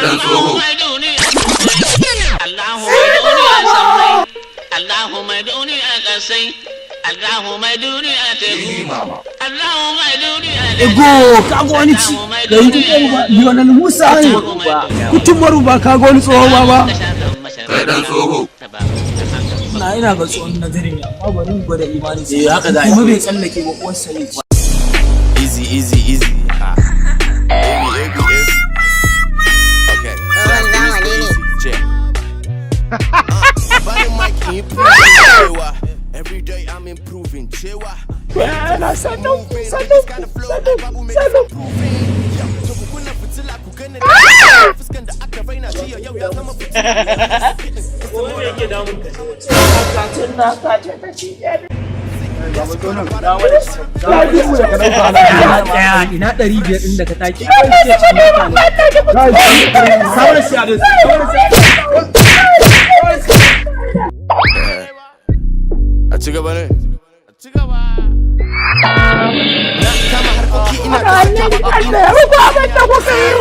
Dan tsoho. Allahu mai duniya sammai, Allahu mai duniya kasai, Allahu mai duniya teku, Allahu mai duniya. Ego, kaga wani ci da yi ba, Lionel Musa ne. Kutumar ba, kaga wani tsoho ba ba. Kai dan tsoho. Ina ga tsohon nazari ne, amma bari mu gwada imani. Eh, haka za a yi. Kuma bai tsallake ba, uwarsa ne ci. Easy, easy, easy. Ah. A, B, A, B, A. Okay. Tsohon zamani ne. Check. Bani mic in yi proving cewa every day I'm improving cewa Yana sannan ku, sannan ku, sannan ku, sannan ku. To ku kunna fitila ku gani da fuskan da aka raina jiya yau ya zama fitila. Ko me yake damun ka? Kacin na kace ta cije ni. Tsaya, ina 500 ɗin da ka take? Sauran shi a da. A ci gaba ne? A ci gaba. Na kama harkoki ina ta saka. Allah ya rufa abin da kuka yi.